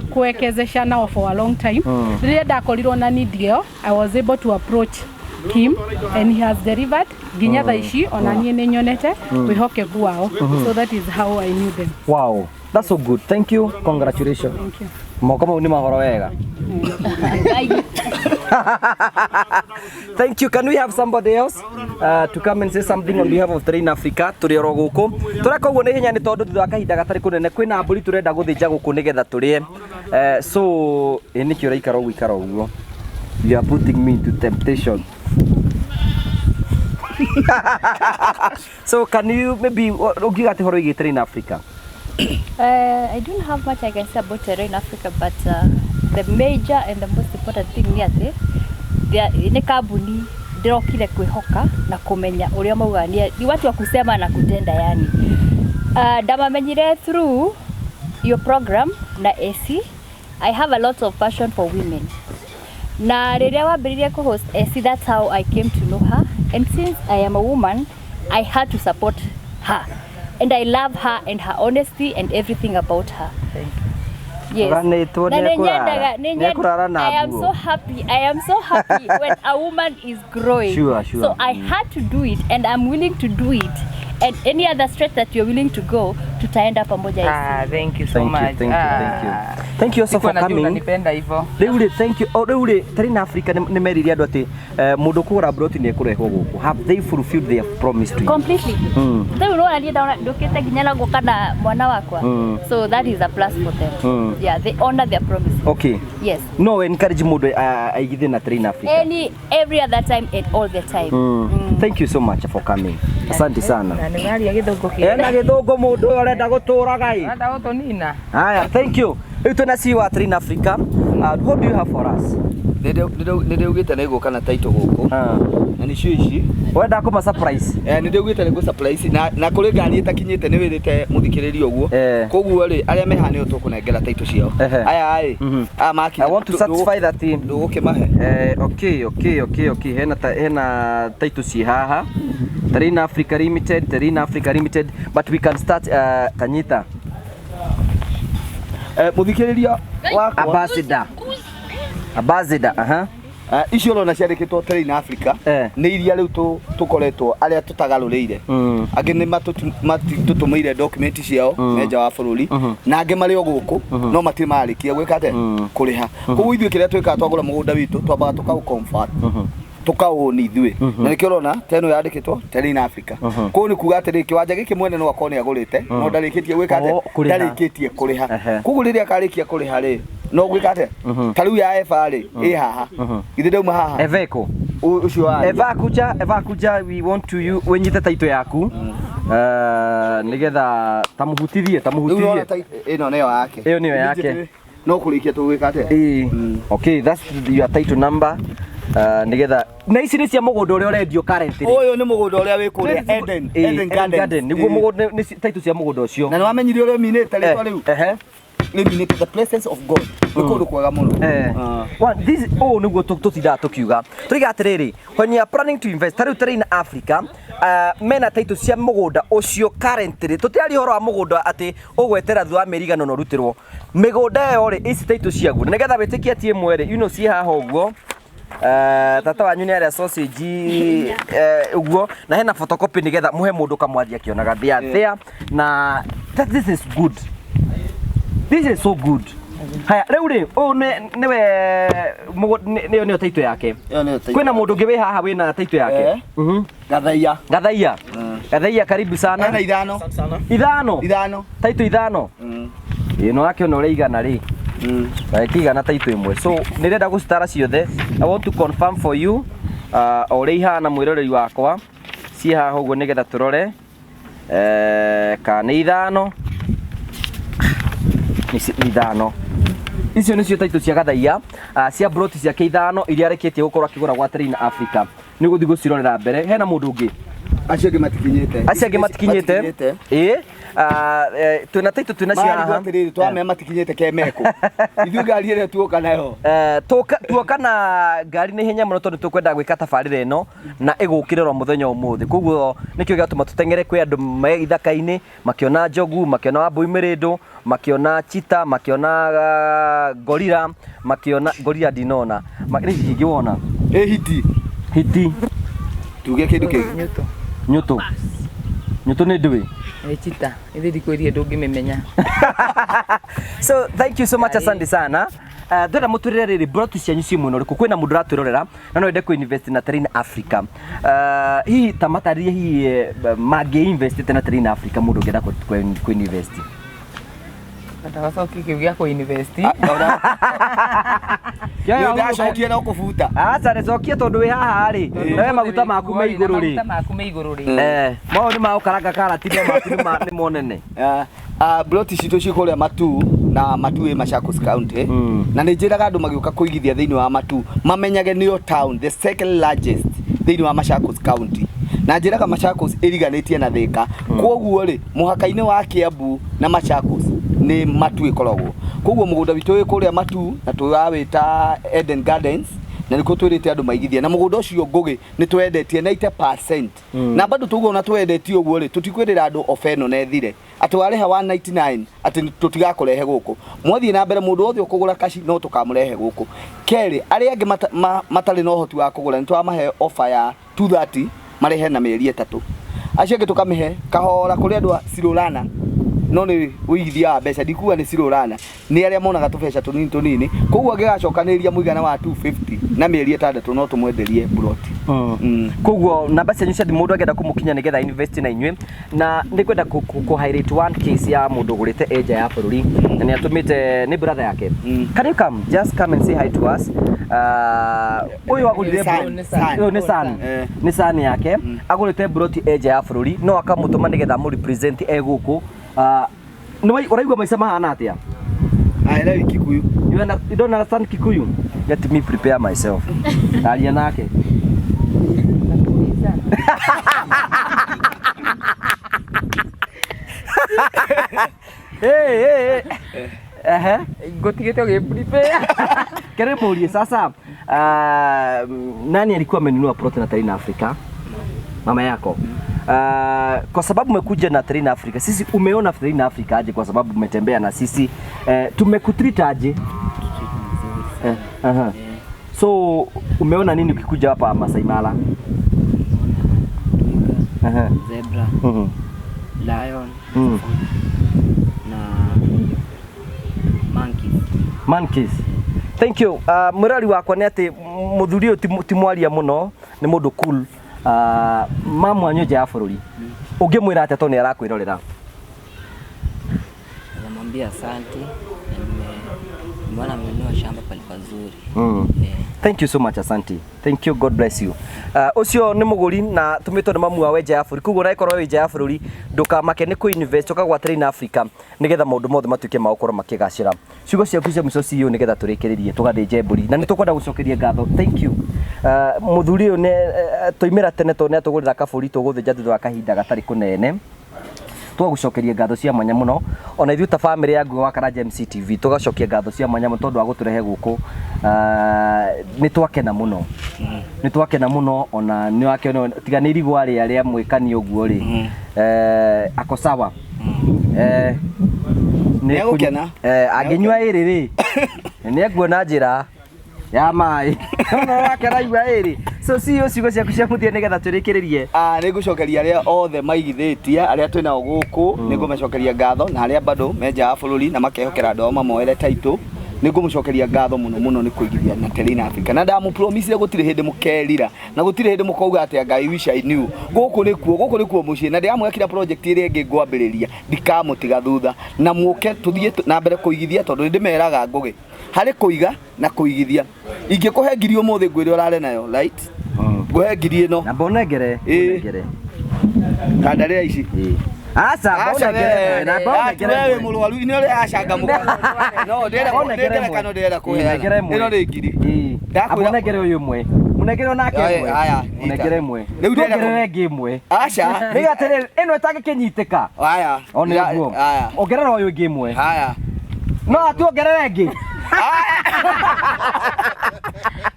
kuwekezesha nao for a long time. Rĩrĩa ndakorirwo na need ĩyo, I was able to approach him and he has delivered nginya thaa ici. Ona niĩ nĩ nyonete wĩhokeku wao, so that is how I knew them. Wow, that's so good. Thank you. Congratulations. Thank you. Moko mau nĩ mahoro wega. Thank you. Can we have somebody else to come and say something on behalf of Terrain Africa? Tũrĩ oro gũkũ. Tũreka ũguo na ihenya nĩ tondũ thutha wa kahinda gatarĩ kũnene kwĩna mbũri tũrenda gũthĩnja gũkũ nĩgetha tũrĩe. So ĩ nĩkĩ ũraikara ũguo ikara ũguo? You are putting me into temptation. So can you maybe ũngiuga atĩ ũhoro wĩgiĩ Terrain Africa? I don't have much I can say about Terrain Africa, but the major and the most important thing nĩ atĩ nĩ kambuni ndĩrokire kwĩhoka na kũmenya ũrĩa maugaga ni watu wa kusema na kutenda yani. Ndamamenyire through your program na AC. I have a lot of passion for women. Na rĩrĩa wambĩrĩirie kũ-host AC, that's how I came to know her. And since I am a woman, I had to support her. And I love her and her honesty and everything about her. Yes. Ũranĩtwo Na nĩekũrara. nĩnyendaga Nĩekũrara na I am nguo. so happy. I am so happy when a woman is growing. Sure. So I had to do it and I'm willing to do it. And any other stretch that you're willing to go, tutaenda pamoja. Ah, thank you so Thank you, much. thank you, thank you. Thank you also Sikuwa for najua coming. unanipenda hivyo. Rĩu rĩ, thank you. Oh, rĩu rĩ, Terrain Africa nĩ merire andũ atĩ mũndũ kũgũra broti nĩ ekũrehwo gũkũ. Have they fulfilled their promise to you? Completely. Rĩu nĩwona niĩ ndona ndũkĩte nginya na guoka na mwana wakwa. So that is a plus for them. Yeah, they honor their promise. Okay. Yes. No encourage mũndũ aigithie na Terrain Africa. Any every other time and all the time. Thank you so much for coming. Asante sana. Na nĩwaria gĩthũngũ kĩega. Ena gĩthũngũ mũndũ ũyũ ũrenda gũtũraga ĩ. Ũrenda gũtũnina. Haya, thank you. Rĩu twĩna CEO wa Terrain Africa. What do you have for us? Nĩ ndĩugĩte nĩ ngũka na taito gũkũ na nĩcio ici. Wenda kũma surprise? Eh, nĩ ndĩugĩte nĩ ngũ surprise na kũrĩ ngari ĩtakinyĩte, nĩ wĩrĩte mũthikĩrĩria ũguo. Koguo rĩ, arĩa me haha nĩo tũkũnengera taito ciao. Aya rĩ, aya makinya I want to satisfy that team. Ndũgũkĩmahe. Okay. Hena title ci haha. Terrain Africa Limited, Terrain Africa Limited, but we can start Kanyita. Mũthikĩrĩria wakwa. Ambassador. Ambassador, aha. Icio ũrona ciandĩkĩtwo Terrain Africa nĩ iria rĩu tũkoretwo arĩa tũtagarũrĩire. Angĩ nĩ matũtũmĩire document ciao me nja wa bũrũri, na angĩ marĩ o gũkũ no matirĩ mararĩkia gwĩka atĩa, kũrĩha. Koguo ithuĩ kĩrĩa twĩkaga, twagũra mũgũnda witũ twambaga tũkaũ convert, tũkaũni ithuĩ, na nĩkĩo ũrona ta ĩno yandĩkĩtwo Terrain Africa. Koguo nĩ kuga atĩrĩ, kĩwanja gĩkĩ mwene no akorwo nĩ agũrĩte no ndarĩkĩtie gwĩka atĩa? Oh, kũrĩha. Ndarĩkĩtie kũrĩha. Koguo rĩrĩa akarĩkia kũrĩha rĩ, no gwĩka atĩa? Ta rĩu ya Eva rĩ, ĩ haha, githĩ ndauma haha? Eveko. Ũcio wa Eva kuja, Eva kuja, we want to you wenyite title yaku. Nigetha tamuhutithie, Rĩu tamuhutithie. ũrona ĩno nĩyo yake. Ĩyo nĩyo yake. No kũrĩkia tũgwĩka atĩa? Ĩĩ. Okay, that's your title number. Nigetha na ici nĩ cia mũgũnda ũrĩa ũrendio currently. Ũyũ nĩ mũgũnda ũrĩa wĩ kũrĩa Eden, Ĩĩ, Eden Gardens. Nĩguo Ĩĩ. mũgũnda nĩ title cia mũgũnda ũcio. Na nĩ wamenyire ũrĩa minĩte rĩtwa rĩu? Rĩminĩte the presence of God. Nĩ kũndũ kwega mũno. One, this ũũ nĩguo tũtindaga tũkiuga, tũiga atĩrĩrĩ, when you are planning to invest, ta rĩu Terrain Africa mena title cia mũgũnda ũcio currently. Tũtiraria ũhoro wa mũgũnda atĩ ũgwetera thutha wa mĩeri igana na ũrutĩrwo mĩgũnda ĩyo rĩ, ici title ciaguo nĩgetha wĩtĩkie atĩ ĩmwe rĩ, ciĩ haha ũguo. Tata wanyu nĩ arĩa sausage ũguo, na hena photocopy nĩgetha mũhe mũndũ kamwathi akĩonaga they are there na that this is good, this is so good. Haya, rĩu rĩ, ũyũ nĩwe nĩyo title yake. Ĩyo nĩyo title. Kwĩna mũndũ ũngĩ wĩ haha wĩna title yake? Gathaia. Gathaia. Gathaiya karibu sana. Ena ithano. Ithano. Ithano. Taito ithano. Ĩ no akĩona ũrĩa igana rĩ. Ndagĩka igana taito ĩmwe. So nĩ ndĩrenda gũcitara ciothe. I want to confirm for you o ũrĩa ihana mwĩroreri wakwa. Ciĩ haha ũguo nĩgetha tũrore kana nĩ ithano. Nĩ ithano. Icio nĩcio taito cia Gathaiya cia broti ciake ithano iria arĩkĩtie gũkorwo akĩgũra gwa Terrain Africa. Nĩ ũgũthiĩ gũcirorera mbere. Hena mũndũ ũngĩ? Acio angĩ matikinyĩte. Acio angĩ matikinyĩte. Ĩ twĩna taito twĩna cio Marigwo haha. atĩrĩrĩ, twamea matikinyĩte kemeko. Ithuĩ ngari ĩrĩa tuoka nayo. Tuoka na ngari nĩ ihenya mũno tondũ tũkwenda gwĩka tabarĩra ĩno na ĩgũkĩre oro mũthenya ũmũthĩ. Koguo nĩkĩo gĩatũma tũteng'ere kwĩ andũ me ithaka-inĩ makĩona njogu, makĩona wambũi mĩrĩndũ, makĩona cheetah, makĩona gorilla, makĩona gorilla ndinona. Nĩ hihi ingĩwona? Ĩ hiti. Hiti. Tuge kĩndũ kĩngĩ. Nyũtũ. Nyũtũ. Nyũtũ nĩ ndũĩ? Nĩ cheetah. Ithe ndikwĩrire ndũngĩmĩmenya. So thank you so much, asante sana. Ndĩrenda mũtwĩrĩre rĩrĩ broti cianyu ciĩ mwena ũrĩkũ. Kwĩna mũndũ ũratwĩrorera na no ende kũ invest na Terrain Africa. Hihi ta matarĩrie hihi mangĩ invest na Terrain Africa mũndũ ũngĩenda kũ invest. Ndagacokia kĩu gĩa kũ invest. Nĩ ndacokia no kũbuta. Aca rĩcokie tondũ wĩ haha rĩ, nawe maguta maku me igũrũ rĩ. Maguta maku me igũrũ rĩ. Mau nĩ ma gũkaranga karati no maku nĩ monene. Broti citũ ciĩ kũrĩa Matuu na Matuu ĩ Machakos County. Na nĩ njĩraga andũ magĩũka kũigithia thĩinĩ wa Matuu mamenyage nĩyo town the second largest thĩinĩ wa Machakos County. Na njĩraga Machakos ĩriganĩtie na Thika. Koguo rĩ mũhaka-inĩ wa Kiambu na Machakos nĩ Matuu ĩkoragwo. Koguo mũgũnda witũ wĩ kũrĩa Matuu na tũrawĩta Eden Gardens na nĩkuo twĩrĩte andũ maigithie na mũgũnda ũcio Ngũgĩ nĩ twendetie 90%. Na bado tuguo ona twendetie ũguo rĩ tũtikwĩrĩra andũ ofa ĩno na ĩthire atĩ warĩha 199 atĩ tũtigakũrehe gũkũ. Mwathiĩ na mbere mũndũ wothe ũkũgũra kaci no tũkamũrehe gũkũ. Kerĩ arĩa angĩ matarĩ na ũhoti wa kũgũra nĩ twamahe offer ya 230 marĩhe na mĩeri 3. Acio angĩ tũkamĩhe kahora kũrĩ andũ a Cirurana no nĩ ũigithia wa mbeca ndikuga nĩ Cirurana nĩ arĩa monaga tũbeca tũnini tũnini koguo angĩgacokanĩrĩria mũigana wa 250 na mĩeri 6 no tũmwenderie broti. Koguo namba cianyu cia thimũ mũndũ angĩenda kũmũkinya nĩgetha invest na inyuĩ na nĩ ngwenda kũ highlight one case ya mũndũ ũgũrĩte e nja ya bũrũri na nĩ atũmĩte nĩ brother yake. Can you come just come and say hi to us? Ũyũ agũrire ũyũ nĩ son. Nĩ son yake agũrĩte broti e nja ya bũrũri no akamũtũma nĩgetha amũ represent e gũkũ. Nĩ ũraigua maica mahana atĩa? Aelewi Kikuyu. You don't understand Kikuyu? Let me prepare myself. Aria nake. Hey, hey, hey. Ehe. Ngũtigĩte ũgĩ prepare. Kere mũrie sasa. Nani alikuwa amenunua plot na Terrain Africa? Mama yako. Kwa sababu umekuja na Terrain Africa, sisi umeona Terrain Africa aje? Kwa sababu umetembea na sisi, tumekutreat aje? So umeona nini ukikuja hapa Masai Mara? Zebra, lion, na monkeys. Monkeys. Thank you. Mũrori wakwa nĩ atĩ mũthuri ũyũ ti mwaria mũno, nĩ mũndũ cool. Mamu anyu nja ya bũrũri ũngĩmwĩra atĩa tondũ nĩ arakwĩrorera? Namwambia asante na nimeona amenunua shamba pale pazuri. Thank you so much, asante. Thank you, God bless you. Ũcio nĩ mũgũri na tũmĩtwo nĩ mamu wa nja ya bũrũri. Koguo ũragĩkorwo wĩ nja ya bũrũri ndũkamake nĩ kũ invest ũkagwa Terrain Africa nĩgetha maũndũ mothe matuĩke ma gũkorwo makĩgacĩra. Ciugo ciaku cia mũico CEO nĩgetha tũrĩkĩrĩrie tũgathĩnje mbũri na nĩ tũkwenda gũcokeria ngatho. Thank you. Mũthuri ũyũ nĩ tũimĩra tene tondũ nĩ atũgũrĩra kabũri tũgũthĩnja thutha wa kahinda gatarĩ kũnene. Tũgagũcokeria ngatho cia mwanya mũno ona ithuĩ ta family ya Ngugi wa Karanja MCTV tũgacokia ngatho cia mwanya mũno tondũ wa gũtũrehe gũkũ. Nĩ twakena mũno. Nĩ twakena mũno ona nĩ wakĩona tiga nĩ irigũ arĩa rĩa mwĩkani ũguo rĩ. Ako sawa. Nĩ egũkena. Angĩnyua ĩrĩ rĩ nĩ ekuona njĩra ya maĩ. Ona wake araigua ĩrĩ. So CEO ciugo ciaku cia mũthia nĩgetha tũrĩkĩrĩrie. Nĩ ngũcokeria arĩa othe maigithĩtie arĩa twĩ nao gũkũ, nĩ ngũmacokeria ngatho na arĩa bado me nja ya bũrũri na makehokera andũ ao mamoere title. Nĩ ngũmũcokeria ngatho mũno mũno nĩ kũigithia na Terrain Africa, na ndamũpromisire gũtirĩ hĩndĩ mũkerira na gũtirĩ hĩndĩ mũkauga atĩ anga I wish I knew. Gũkũ nĩkuo, gũkũ nĩkuo mũciĩ, na ndĩramwĩkĩra project ĩrĩa ĩngĩ ngwambĩrĩria, ndikamũtiga thutha, na mũke tũthiĩ na mbere kũigithia, tondũ nĩ ndĩmeraga Ngũgĩ harĩ kũiga na kũigithia. Ingĩkũhe ngiri ũmũthĩ ngwĩre ũrare nayo, right? Ngũhe ngiri ĩno. Na mbonengere. Ĩĩ. Mbonengere. Kandarĩra ici. Aca, Aca mbonengere. we, Na we mbonengere. wĩ mũrwaru, ini ũrĩa acangamũka. No, ndĩrenda Mbonengere nĩ ngerekano ĩmwe. ndĩrenda kũheana. Nengere ĩmwe. Ĩno nĩ ngiri. Ĩĩ. Ndakwĩra- Ambonengere ũyũ ũmwe. Mũnengere onake Aya, ĩmwe. aya, Mũnengere nyita. ĩmwe. Rĩu ndĩrenda Tuongerere ĩngĩ ĩmwe. Aca. Rĩu atĩrĩrĩ, ĩno ĩtangĩkĩnyitĩka. Aya. One ũguo. Aya. Ongerera ũyũ ĩngĩ ĩmwe. Aya. No atuongerere ĩngĩ.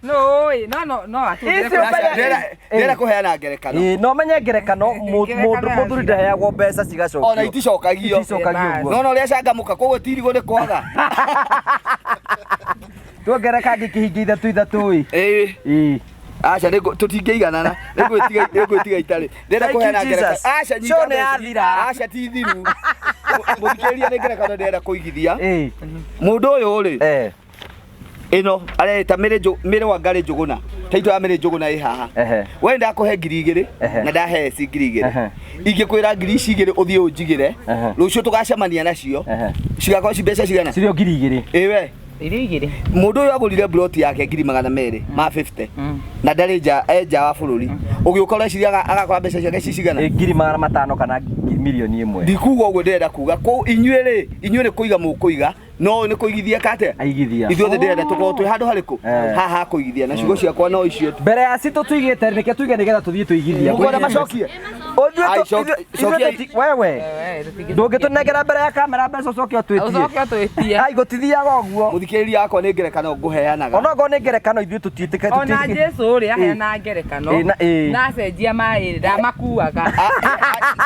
No ĩ, no no no atuongerere Icio kũrĩa- mbere- Ndĩrenda kũheana ngerekano. Ĩĩ, no menye ngerekano Ngerekano mũndũ ya mũthuri ndaheagwo mbeca cigacokio. Ona iticokagio. Iticokagio ũguo. No no ũrĩa acangamũka, koguo ti irigũ nĩ kwaga. Tuongerere kangĩ kĩhinge ithatũ ithatũ ĩ. Ĩĩ. Ĩĩ. Aca tũtingĩiganana. Nĩngwĩtiga itarĩ. Ndĩrenda Thank you, kũheana ngerekano. Jesus. Aca nyita Show nĩ mbeca. yathira. Aca ti thiru. Mũthikĩrĩria nĩ ngerekano ndĩrenda kũigithia. Ĩĩ. Mũndũ ũyũ rĩ, Eh. ĩno areta Mĩrĩ Wangari Njũgũna, taitũ ya Mĩrĩ Njũgũna ĩ haha. Ehe. We ndakũhe ngiri igĩrĩ Ehe. na ndahe ci ngiri igĩrĩ. Ehe. Ingĩkwĩra ngiri ici igĩrĩ ũthiĩ ũnjigĩre, Ehe. rũciũ tũgacemania nacio, Ehe. cigakorwo ci mbeca cigana? Cirio ngiri igĩrĩ. Ĩ we. Irio igĩrĩ. Mũndũ ũyũ agũrire plot yake ngiri magana merĩ ma 50 na ndarĩ nja, e nja wa bũrũri. Ũgĩũka ũreciria agakora mbeca ciake ci cigana? Ĩ, ngiri magana matano kana mirioni ĩmwe. Ndikuga ũguo, ndĩrenda kuga kũu inyuĩ rĩ, inyuĩ nĩ kũiga mũkũiga, no ũyũ nĩ kũigithia kate Aigithia. Ithuothe ndĩrenda tũkorwo twĩ handũ harĩkũ? Eh. Haha ha kũigithia, na ciugo ciakwa no icio tu. Mbere ya citũ tuigĩte nĩkĩo tuige nĩgetha tũthiĩ tũigithia. Mũkwenda macokie? Ũthiĩ Ai, cokia- wewe. Ndũngĩtũnengera mbere ya kamera mbeca ũcoke ũtwĩtie. Ũcoke ũtwĩtie. Ai, gũtithiaga ũguo. Mũthikĩrĩria wakwa, nĩ ngerekano ngũheanaga. Onokorwo nĩ ngerekano ithuĩ tũtiĩtĩkĩtie. Ona Jesu rĩ aheana ngerekano Ĩ, ĩ. na acenjia maĩ ndamakuaga.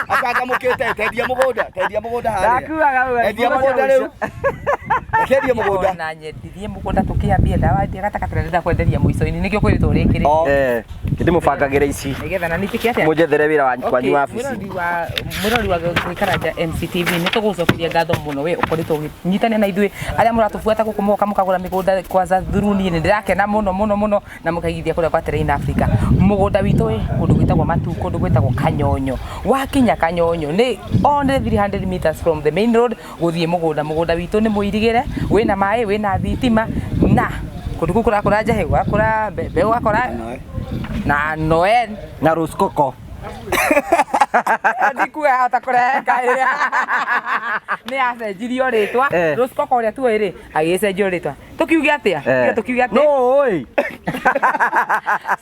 Acangamũkĩte, tendia mũgũnda, tendia mũgũnda harĩa. Ndakuaga we. Endia mũgũnda rĩu. Reke endie mũgũnda. Ona nyendirie mũgũnda tũkĩambia ndawa gatagatĩ na ndĩrenda kwenderia mũico-inĩ nĩkĩo kwĩrĩtwo rĩkĩrĩ. Eh, ndĩmũbangagĩre ici. Nĩgetha na nĩkĩ atĩa? Mũnjethere wĩra wanyu kwanyu wabici. Mwĩrori wa gwĩkara MCTV, nĩ tũgũcokeria ngatho mũno we ũkoretwo ũkĩnyitanĩra na ithuĩ arĩa mũratũbuata gũkũ, mũgoka mũkagũra mĩgũnda kwanza thuruni. Nĩ ndĩrakena mũno mũno mũno na mũkaigithia kũrĩa kwa Terrain Africa. Mũgũnda witũ wĩ kũndũ gwĩtagwo Matu, kũndũ gwĩtagwo Kanyonyo. Wakinya Kanyonyo nĩ only 300 meters from the main road gũthiĩ mũgũnda. Mũgũnda witũ nĩ mũirigĩre, wĩna maĩ, wĩna thitima, na kũndũ kũu kũrakũra njahĩ, ũgakũra mbembe, ũgakora na Noel na Rosecoco. Ndikuga hota kũrehe kaĩ nĩ acenjirio rĩtwa. Eh. Rosecoco ũrĩa tuoĩ rĩ, agĩcenjio rĩtwa. Tũkiuge atĩa? Tiga tũkiuge atĩa? No ũĩ.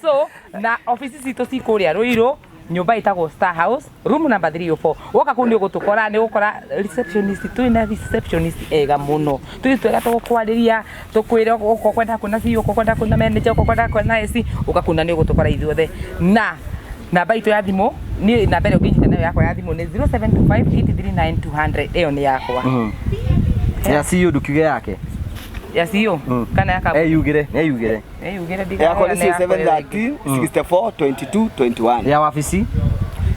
So na ofici citũ ci kũrĩa Ruiru, nyũmba ĩtagwo Star House, room number 304. Woka kũu nĩ ũgũtũkora, nĩ ũgũkora receptionist. Twĩna receptionist ega mũno, twĩ twega, tũgũkwarĩria, tũkwĩre ũka kwenda kuona CEO, ũka kwenda kuona manager, ũka kwenda kuona AC, ũka kuona nĩ ũgũtũkora ithuothe. Na namba itũ ya thimũ, niĩ namba ĩrĩa ũngĩnyita nayo yakwa ya thimũ nĩ 0725839200. Ĩyo nĩ yakwa. Ya CEO ndũkiuge yake. Ya CEO kana ya kambuni? Eyugire, eyugire. Eyugire. Yakwa nĩ 713 64 22 21. Ya wabici?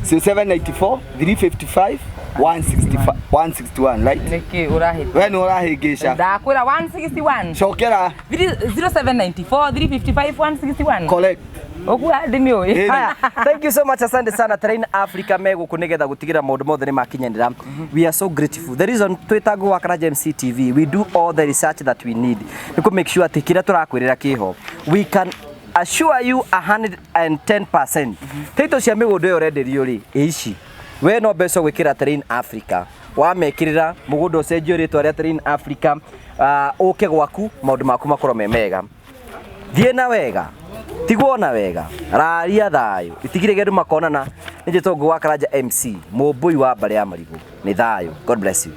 794 355 165 161, right? Nĩkĩ ũrahĩtia? We nĩ ũrahĩngĩca. Ndakwĩra 161. Cokera. 0794 355 161. Correct. Ũguo ndimĩũĩ. Haya, thank you so much, asante sana. Terrain Africa me gũkũ nĩgetha gũtigĩrĩra maũndũ mothe nĩ makinyanĩra. We are so grateful. The reason twĩtagwo wa Karanja MCTV, we do all the research that we need nĩ kũ make sure atĩ kĩrĩa tũrakwĩrĩra kĩho. We can assure you 110%. Taito cia mĩgũnda ĩyo ũrenderio rĩ, ĩ ici we no mbeca gwĩkĩra Terrain Africa, wamekĩrĩra mũgũnda ũcenjio rĩtwa rĩa Terrain Africa, ũke gwaku maũndũ maku makorwo me mega. Thiĩ na wega, tigwo na wega, raria thayũ, itigire andũ makonana. Nĩ njĩtwo Ngũgĩ wa Karanja MC, mũmbũi wa mbarĩ ya marigũ. Nĩ thayũ. God bless you.